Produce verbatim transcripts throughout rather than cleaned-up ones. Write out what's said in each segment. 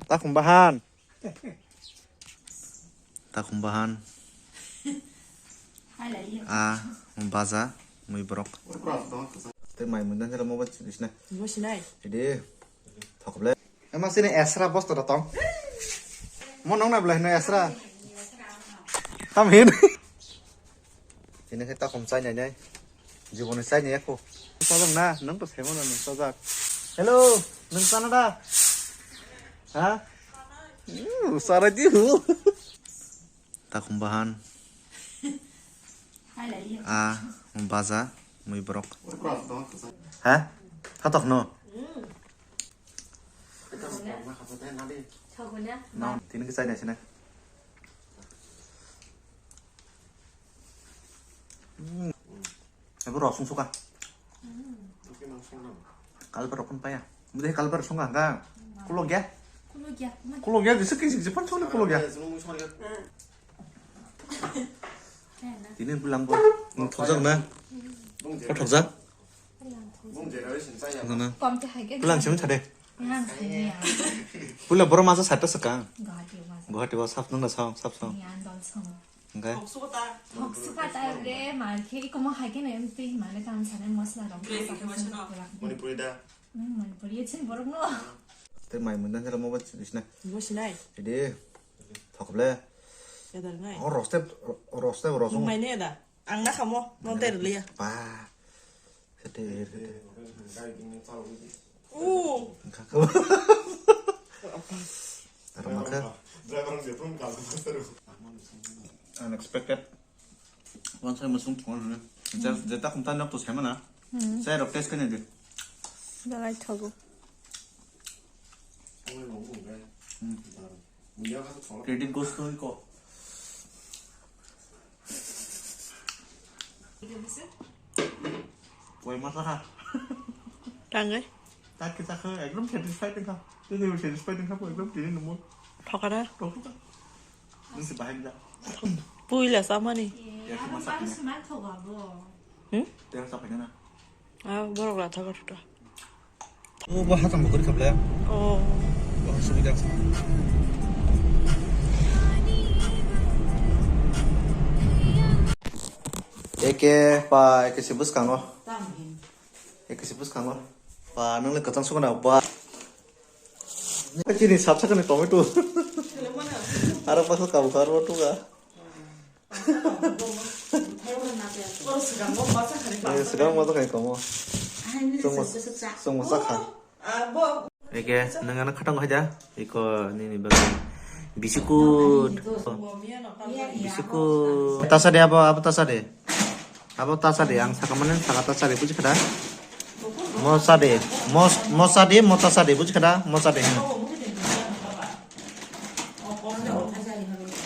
Takhum bahan. Takhum bahan. A, baja, mui borok. Tei mai munda hero mobile sini. Bo sinai. Jadi, thokle. Ema sini esra bosta da tong. Mo nong na belai no esra. Tamhin. Ini kita kom chai nai nai. Jiboni chai nai ako. Sajak na, nang to semo na nang sajak. Hello, nang sana da? Ha? Hmm, sana di hu. Takhum bahan. A, baja, mui borok. Ha? Hatok no? No, tini ke chai nai sini. Hmm. Abo rosong suka. Kalbar rokon paya. Mudai kalbar sunga hangka. Kulo gya? Kulo gya. Kulo gya, jisi kisi, jisi pan soni kulo gya. Tini bulang bo. Thokjak na? Ko thokjak? Nana. Bulang simi thade. Bula borok masa sata sakang. Guwahati o sap nang da song, sap song. Hingke? Thok suka ta re, mar khe ikomo hai khe na M P himale kam sane mosla rok. Manipuri da. Hmm, Manipuri ye chin borok no. Tei mai munda hero mobile sini. Bo sinai. Jadi, thokle. Kedar nai. Oh, rostep, rostep, rosong. Mai ne da. Ang na khamo, no ter liya. Ba. Kete, kete. Oo. Kakao. Arang maka. Unexpected. Wan sai masung thong na. Jeta khum ta nok to sai mana. Sai rok test kene de. Dalai thogo. Credit goes to iko. Koi masa ha. Tangai. Tak kita ke ekdom satisfied ka. Tu ni satisfied ka, ekdom tini nomor. Thokara. Thokara. Ni se bahai da. Puila samani. Ya, masa puila. Hmm? Tera sa phai na. Ah, borok la thago thuta. O bo hatang bo kori khaple. Oh. Bo subida. Eke pa, eke se bwskango. Eke se bwskango. Pa, nang le kwchang sukana ba. Chini sapsa kani tomato. Aro paksa kabu kharbo tuga. Eh, swkang masa khai komo. Chwng masa kha. Eke, nang ano khatang hai da? Iko nini bagwi. Bisikut. Bisikut. Tasa de abo, abo tasa de. Abo tasa de, ang saka mane saka tasa de, buji khada? Mosa de, mos-, mosa de, motasa de, buji khada? Mosa de, hmm.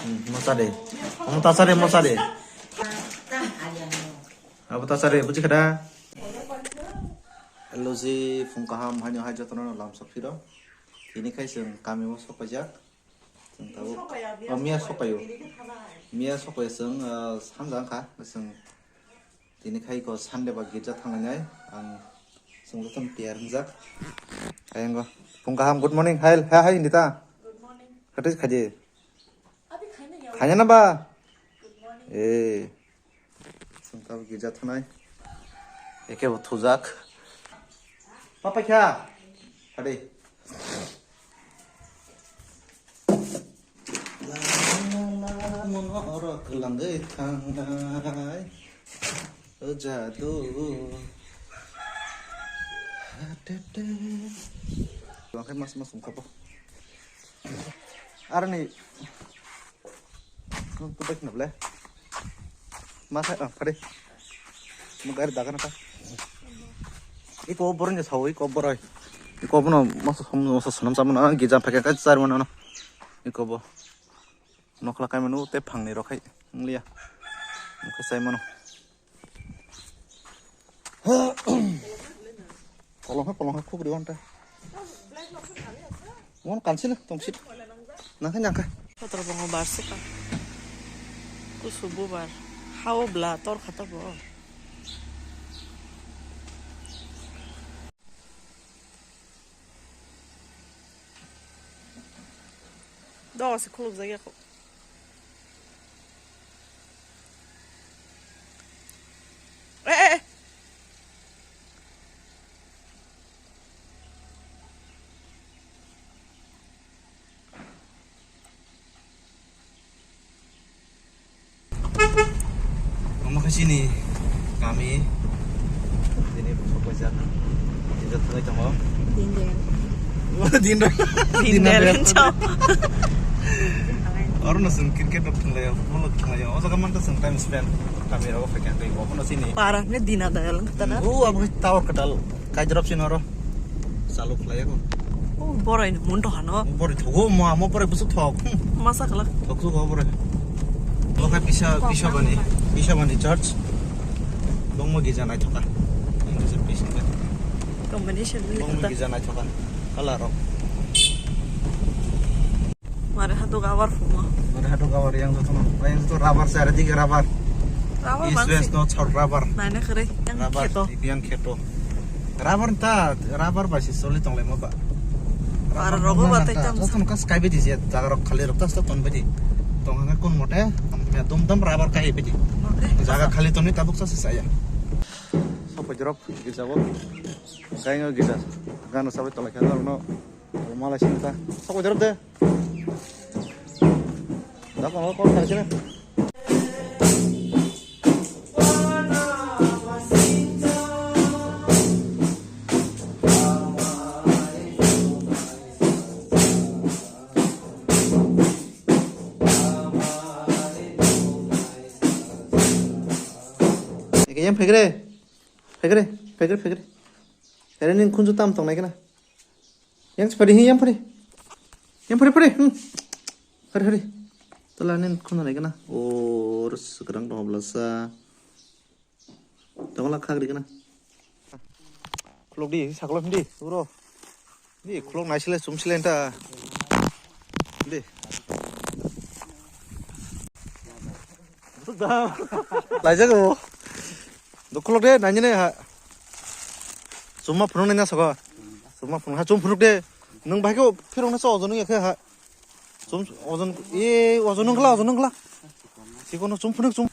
Hmm, mosa de. Motasa de, mosa de. Abo tasa de, buji khada? Hello ji, phung kaham, haino hai jotono lamsa phiro. Tini khai chwng kami o sopaijak. Chwng tabuk, o, miya sopaio. Miya sopaio chwng, ah, sanja wngkha. Chwng tini khai ko Sunday ba girja thanglainai. Ang chwng jotono tiyar wngjak. Ayang go. Phung kaham, good morning. Hai, hai, hai, Nita. Good morning. Khatis khaji. Khaina na ba? Good morning. Eh. Chwng tabuk girja thanai. Eke bo thujak. Papa kha. Hadi. La, la, la, la, monorok langwi thangnai. O jadu. Ha, te, te. Langkhe mas mas wngkha bo. Aroni. Nung tu baik nable. Ma khai, ah, phari. Mo gari daga na ta. Iko borong je sawi, iko boroi. Iko bono masa som, masa sonam sama na, gija phaka ka char mana no. Iko bo. Nokla kai manu te phangni rokhai. Ngliya. Mo khai sai mano. Kolong ha, kolong ha, khuk riwan ta. Won kansil tongsit. Nangkha, nangkha. Kotor bongo bar suka. Kusu bubar. Hao bla tor khata bo. Doga se khuluk jak ya kho. Eh, eh, eh. Omo khe chini kami. Tini bwswk kaisa. Tini thangwi tongo. Dindel. Dindel. Dindel. Dindel. Oro no chwng cricket rok thwnglaio, football rok thwnglaio. O jaga manta chwng time spend kami rogo phaikha tei obono chini. Para hwnwi dina dayal wngkha na? O abo khe tower kwtal. Kaijrop sino oro. Chaluk khlai ko. O borai ni mun to hano. Borai thogo mo amo borai busuk thok. Hmm. Masa kala. Thok thok borai. Bo khe pisa, pisa bani, pisa bani church. Bongmo gija naithoka. Ang kisa pisa. Combination ni. Bongmo gija naithoka. Kala rok. Mare hato gabar phuma. Mare hato gabar yang joto no. Yang joto rubber sari dige rubber. Rubber. East west north south rubber. Naina khere yang rubber kheto. Yang kheto. Rubber ta, rubber bai si soli tonglai mo ba. Para rubber rogo ba ta tai tam joto no kas kai bidi je, jaga rok khali rok tas ton bidi. Tong hanga kun mote, am ya dum dum rubber kai bidi. Jaga khali toni tabuk sa si saya. Sokoi drop gija bo. Gaingo gija. Gano sabai tolai kha no. Malai sini ta. Sokoi drop de. Da kono call khaisene. Eke yang phegre. Phegre, phegre, phegre. Ere ning khunju tam tong nai kena. Yang sipari hi yang pari. Yang pari pari. Hmm. Hari hari. Tala nen khuna lai kana. Or sekarang dong belasa. Tong la khagri kana. Khulok di, saklo hindi, bro. Di khulok nai sile, sum sile enta. Di. Laijak o. Dokhulok de, nangni ne ha. Chuma phunuk nai na saka. Chuma phunuk ha, chum phunuk de. Nung bahai khe phirok na sa ojon ya khe ha. Chum ojon, e, ojon nung kla, ojon nung kla. Sikono chum phunuk chum.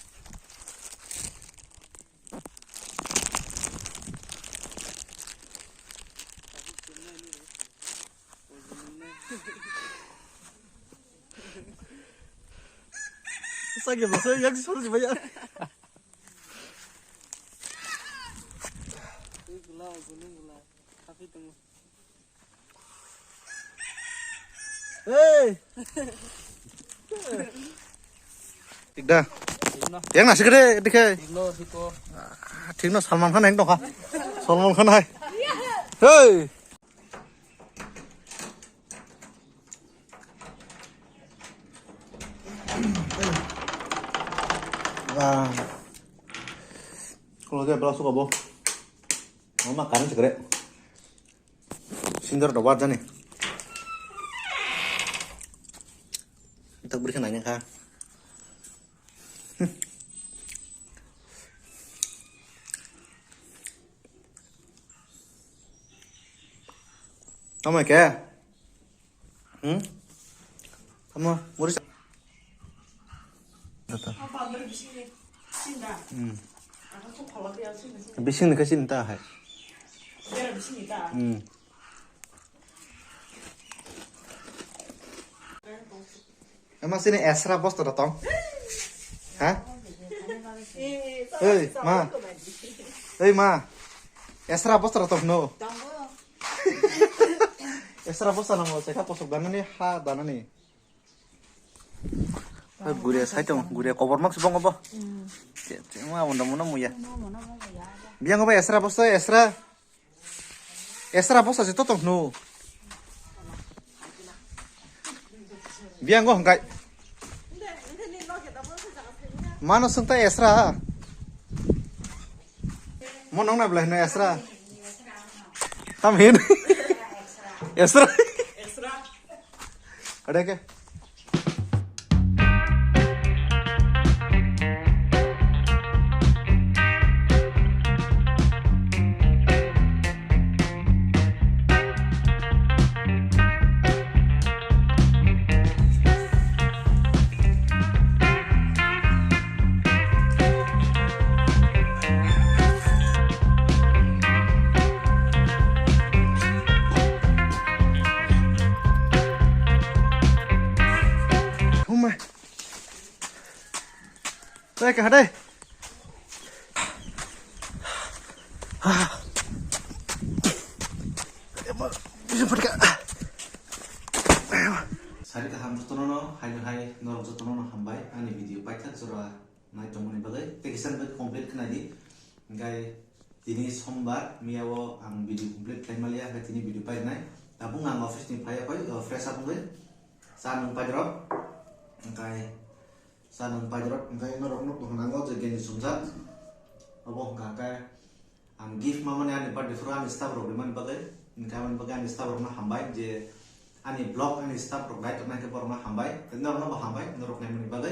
Sakya masa yang sor di banyak. Hey. Tik da. Yang nasi gede dikhe. Tik no, tik no. Ah, tik no, Salman Khan yang dong ha. Salman Khan hai. Hey. Wah. Kalau dia belasuk abo. Mama kanan segere. Sindor do wajani. Tak beri kena ini kah. Tamo ke? Hmm? Tamo, muri sa-, hmm. Bising ni kasi nta hai. Hmm. Ema sini esra bosta da tong. Ha? Ei, ma. Ei, ma. Esra bosta da tong no. Esra bosta na mo, seka posok danani, ha danani. Hai, guria sai tong, guria kobor mak sibong obo. Hmm. Che, che, ma, munda, munda, muya. Biang obo esra bosta, esra. Esra bosta se to tong hnu. Biang go hwngkai. Mano swngta esra. Mo nong na belai hwno esra. Tam hin. Esra. Ada ke? Dai ka dai. Sari kaham jotono no, hai no hai norok jotono no hambai ani video paithak jora nai tongmani bagwi. Tei kisa complete khnai di. Hingkai tini sombar, miyao ang video complete khlai maliya, hingkai tini video painai. Tabuk ang office ni phaiya koi, uh, fresh up wngwi cha nung paidrop. Hingkai cha nung paidrop, hingkai norok no tong nango je genji sumjak. Obo hingka hingkai ang gift mamani ani birthday phuru ani staff rok rimani bagwi, hingkai aboni bagwi ani staff rok no hambai je ani vlog ani staff rok nai tongnai khe borok no hambai, tei norok no bo hambai, norok naimani bagwi.